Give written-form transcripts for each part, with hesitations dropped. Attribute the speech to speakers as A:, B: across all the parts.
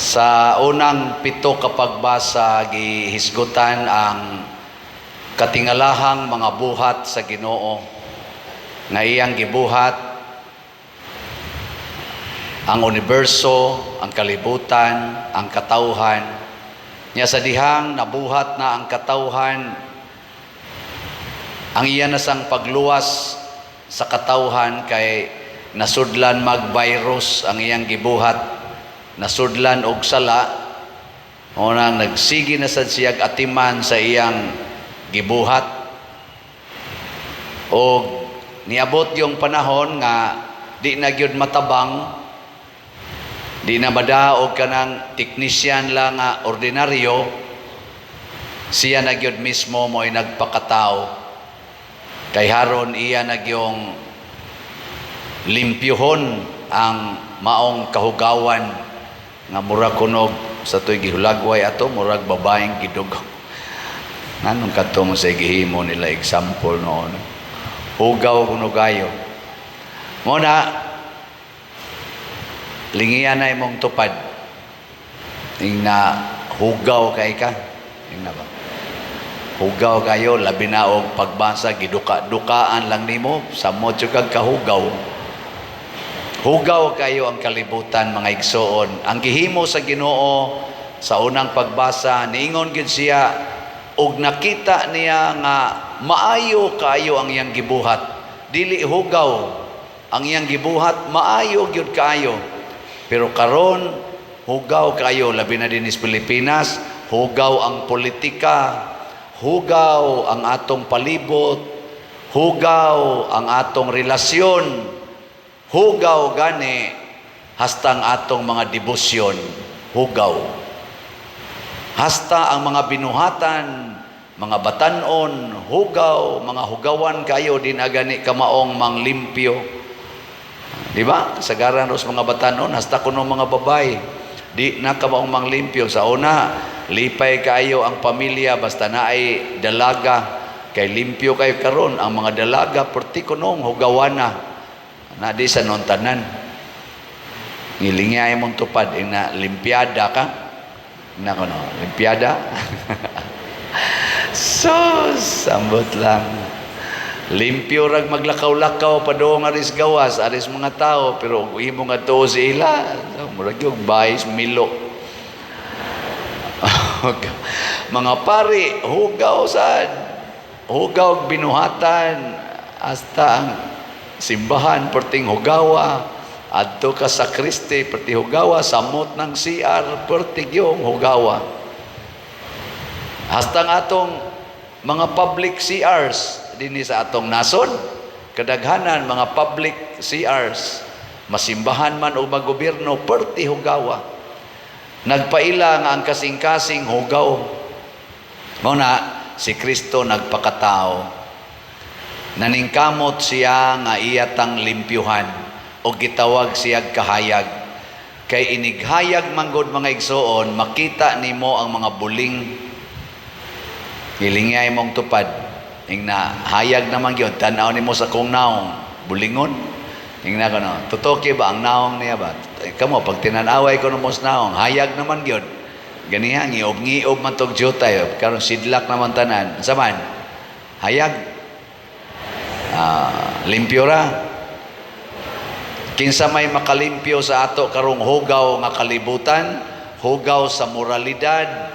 A: Sa unang pito ka pagbasa, gihisgutan ang katingalahang mga buhat sa Ginoo nga iyang gibuhat ang universo, ang kalibutan, ang katawhan. Nya sa dihang nabuhat na ang katawhan, ang iya na sang pagluwas sa katawhan kay nasudlan mag-virus ang iyang gibuhat, nasudlan og sala, o nang nagsige na sad siyag atiman sa iyang gibuhat. Og niabot yung panahon nga di na gyud matabang, di na madaog kanang technician lang nga ordinaryo, siya na gyud mismo mo'y nagpakatao. Kay haron iya na gyung limpyuhon ang maong kahugawan nga mura kunog sa to'y gihulagway ato, murag babaeng gidugo. Nganong kadto mo sa gihimo nila example noon? Hugaw kuno kayo. Mo na lingian na imong tupad. Ing na hugaw kay ka. Ing na ba? Hugaw kayo, labi na og pagbasa, giduka-dukaan lang nimo, samot jud kag kahugaw. Hugaw kayo ang kalibutan, mga igsoon. Ang gihimo sa Ginoo sa unang pagbasa, niingon gyud siya og nakita niya nga maayo kaayo ang iyang gibuhat. Dili hugaw ang iyang gibuhat, maayo gyud kaayo. Pero karon hugaw kaayo, labi na dinhi sa Pilipinas, hugaw ang politika, hugaw ang atong palibot, hugaw ang atong relasyon, hugaw gani hasta ang atong mga debosyon, hugaw. Hasta ang mga binuhatan, mga batanon, hugaw, mga hugawan kayo, di na gani kamaong manglimpyo. Di ba? Kasagaran ros mga batanon, hasta kuno mga babay, di na kamaong manglimpyo. Sa una, lipay kayo ang pamilya basta naay dalaga. Kay limpyo kayo. Karon ang mga dalaga perti kunong hugawana. Na di sa nontanan. Ngilingay mong tupad, ina limpiada ka. Na kuno, limpiada. Sus, sambot lang. Limpyo rag maglakaw-lakaw padung aris gawas, aris mga tao, pero ug imo nga tuo si ila, murag yung bayis milo. Mga pari, hugaw sad. Hugaw binuhatan hasta ang simbahan perting hugawa. Adto ka sa Kristi perti hugawa, samot ng CR perti yung hugawa. Hasta ang atong mga public CRs dinhi sa atong nasod, kadaghanan mga public CRs, masimbahan man o magobyerno, perti hugawa. Nagpaila nga ang kasing-kasing hugaw. Mao na si Kristo nagpakatao. Naningkamot siya nga iya tang limpyuhan o gitawag siya kahayag. Kay inighayag manggod, mga igsoon, makita nimo ang mga buling. Hilingay mong tupad. Ing na hayag naman gyud, tan-aw nimo sa kong naong, bulingon. Ing na kono, totoo ba ang naong niya ba? Kamo pag tinan-away ko mo sa naong, hayag naman gyud. Ganiha ngiob-ngiob man tog jutay, karon sidlak naman tanan. Unsa man? Hayag. Ah, limpyo ra. Kinsa may makalimpyo sa ato karong hugaw nga kalibutan, hugaw sa moralidad,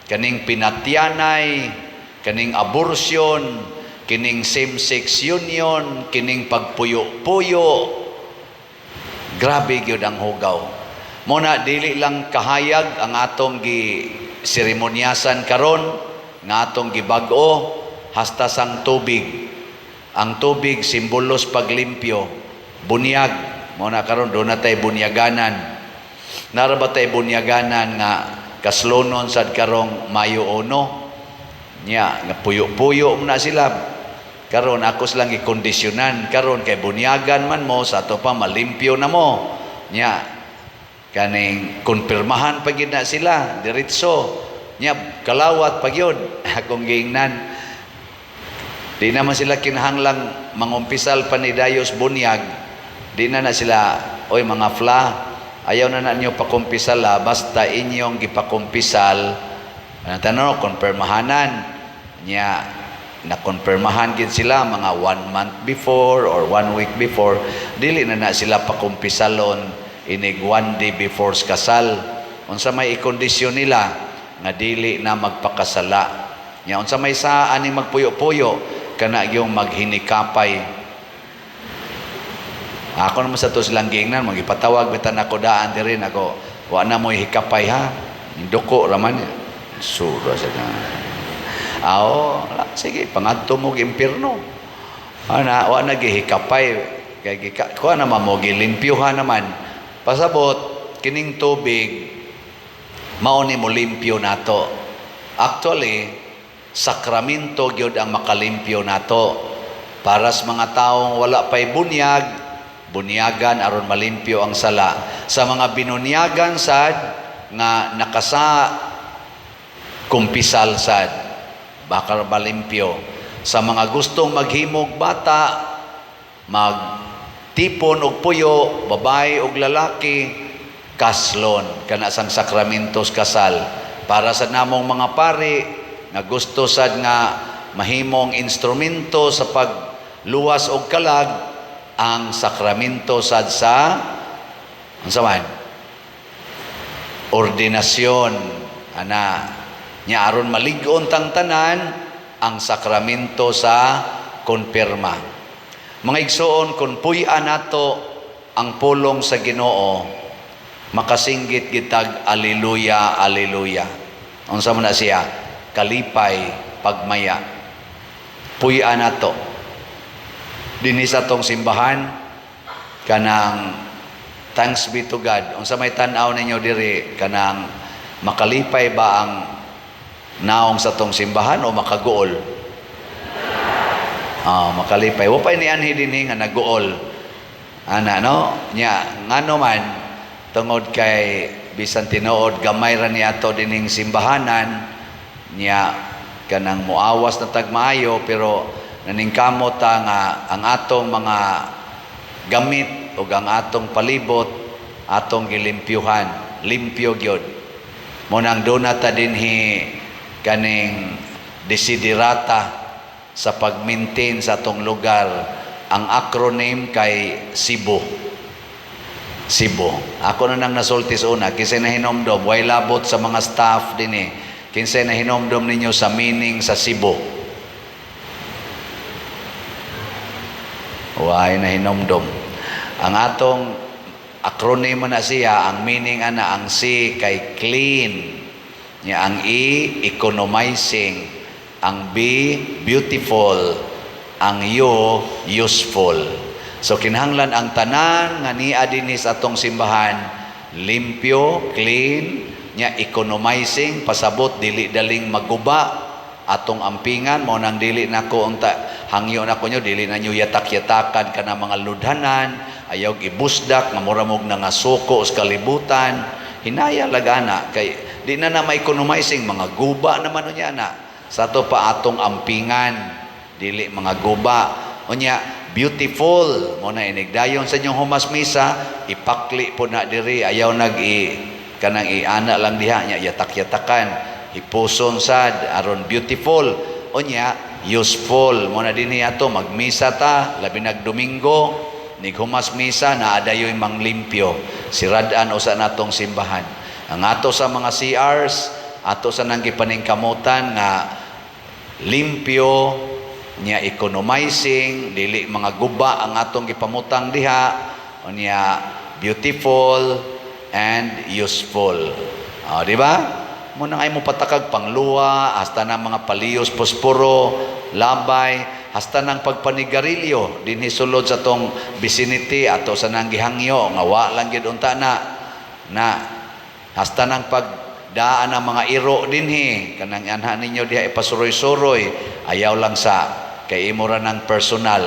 A: kaning pinatyanay, kaning abortion, kining same-sex union, kining pagpuyo-puyo. Grabe gyud ang hugaw. Mo na dili lang kahayag ang atong gi seremonyasan karon nga atong gibag-o, hasta sang tubig. Ang tubig simbolos paglimpyo, bunyag. Mo na karon do na tay bunyaganan. Nara ba tay bunyaganan nga kaslonon sad karong Mayo 1? Nya, nga puyo-puyo mo na sila. Karon ako silang gikondisyonan karon kay bunyagan man mo sa ato pa malimpyo na mo. Nya kaning konpirmahan pa gyud na sila diretso. Nya kalawat pa gyud akong giingnan. Di naman sila kinahanglang mangumpisal pa ni Dayos bunyag. Di na na sila, "Oy mga fla, Ayaw na na ninyo pakumpisal ha, basta inyong gipakumpisal, ano tanong, konfirmahanan niya, nakonfirmahan gid sila mga one month before or one week before, dili na na sila pakumpisalon inig one day before sa kasal. Unsa may ikondisyon nila? Nga dili na magpakasala nya. Unsa may sa aning magpuyo-puyo kana yung maghinikapay? Ako naman sa to silang giingnan, magipatawag bitan ako daan diri nako, wa na mo'y hikapay ha. Duko raman. Sura sa na. Aw, sige, pangadto mo impierno. Ana, wa na gihikapay kay gika kuha naman mo, gilimpyuhan naman. Pasabot kining tubig mao ni mo limpyo nato. Actually, sakramento gyud ang makalimpyo nato. Para sa mga taong wala pa'y bunyag, bunyagan aron malimpyo ang sala. Sa mga binunyagan sad nga nakasa, kumpisal sad baka malimpyo. Sa mga gustong maghimog bata, magtipon og puyo, babae og lalaki, kaslon kana sang sakramentos kasal. Para sa namong mga pari nga gusto sad nga mahimong instrumento sa pagluwas og kalag, ang sakramento sad sa unsa man, ordinasyon ana nya, aron malig-on tang tanan, ang sakramento sa konpirma. Mga igsoon, kung puy-an nato ang pulong sa Ginoo, makasinggit gitag "Aleluya, aleluya." Unsa man na siya? Kalipay, pagmaya. Puy-an nato dinhi sa atong simbahan kanang thanks be to God. Unsa may tan-aw ninyo diri? Kanang makalipay ba ang naong sa atong simbahan o makaguol? Ah, makalipay. Wa pa ni anhi dinhi nga naguol. Ana no? Nya ngano man, tungod kay bisan tinuod gamay ra ni ato dinhing simbahanan nya, kanang muawas na tag maayo, pero naningkamot ta nga ang atong mga gamit ug ang atong palibot atong gilimpyuhan, limpyo gyud. Mo nang duna ta dinhi kaning desiderata sa pag-maintain sa atong lugar. Ang acronym kay Cebu. Cebu. Ako na nang nasulti sa una, kinsay nahinomdom, way labot sa mga staff dinhi. Kinsay nahinomdom ninyo sa meaning sa Cebu? Way nahinomdom. Ang atong acronym na siya, ang meaning ana, ang C kay clean. Nya ang E, economizing. Ang B, beautiful. Ang U, useful. So kinahanglan ang tanan nga niya dinhi sa atong simbahan limpyo, clean, nya economizing, pasabot dili daling maguba atong ampingan. Mo nang dili nako unta hangyo nako nyo, dili na nyo yatak-yatakan kana mga ludhanan, ayaw ibusdak nga mura mog nangasuko sa kalibutan. Hinaya lagana kay di na na ma-economizing, mga guba naman unya na. Sa ato pa atong ampingan dili mga guba. Unya beautiful mo na, inigdayon sa inyong humas misa, ipakli po na diri, ayaw nag i kanang iana lang diha nya yatak-yatakan, hipuson sad aron beautiful. Unya useful mo na dinhi ato magmisa ta, labi nag Domingo, nighumas misa na adayoy manglimpyo, sirad-an usa natong simbahan. Ang ato sa mga CRs, ato sa nang gipaningkamutan nga limpyo nya economizing, dili mga guba ang atong gipamutang diha. Unya beautiful and useful. Oh, di ba? Mo nang ay mo patakag pangluwa, hasta na mga paliyos, posporo, labay, hasta nang pagpanigarilyo dinhi sulod sa tong vicinity, ato sa nang gihangyo nga wa lang gyud unta na na hasta nang pagdaan ang mga iro dinhi, kanang anha ninyo diha ipasuroy-suroy, ayaw lang sa kay imo ra ng personal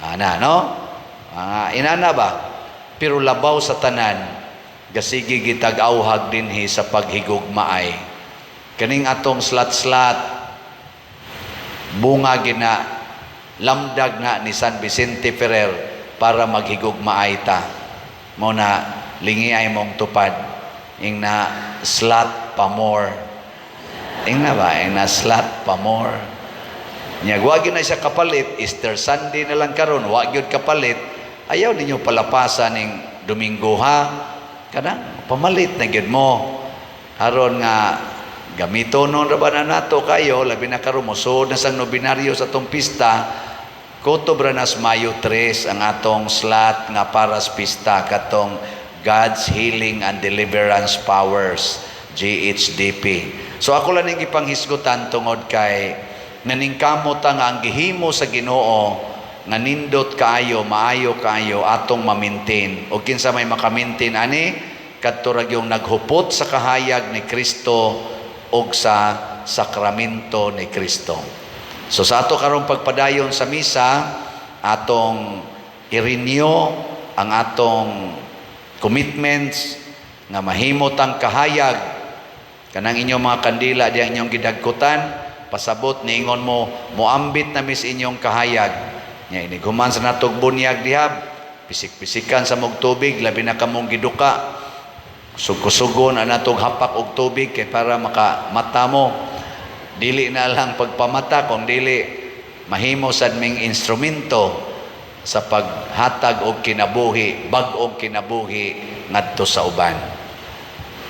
A: ana no. Ah, inana ba? Pero labaw sa tanan, gasigi gitag awhag dinhi sa paghigugmaay. Kaning atong slat-slat, bunga gina, lamdag na ni San Vicente Ferrer para maghigugmaay ta. Mo na Lingi ay mong tupad. Ing na slot pa more. Ing na ba? Ing na slot pa more. Nya wa gyud na siya kapalit, Easter Sunday na lang karon, wa gyud kapalit. Ayaw ninyo palapasan ning Domingo, ha. Kana pamalit na gyud mo. Aron nga gamitonon ra ba na nato kayo, labi na karon mosuod na sang nobinaryo sa atong pista. Kutob ra nas Mayo 3 ang atong slot nga para sa pista, katong God's Healing and Deliverance Powers, GHDP. So ako lang ning gipanghisgutan tungod kay naningkamot ta nga ang gihimo sa Ginoo nga nindot kaayo, maayo kaayo, atong ma-maintain. O kinsa may maka-maintain ani? Kadto ra yung naghupot sa kahayag ni Kristo ug sa sakramento ni Kristo. So sa ato karong pagpadayon sa misa, atong i-renew ang atong commitments nga mahimo tang kahayag. Kanang inyong mga kandila diang inyong gidagkutan, pasabot niingon mo, moambit na mis inyong kahayag. Nya inighuman sa natog bunyag diha, pisik-pisikan sa mog tubig, labi na kamong giduka. Sugkusugon ang natog hapak og tubig kay para maka mata mo. Dili na lang pagpamata kung dili mahimo sad ming instrumento sa paghatag og kinabuhi, bag-ong kinabuhi ngadto sa uban.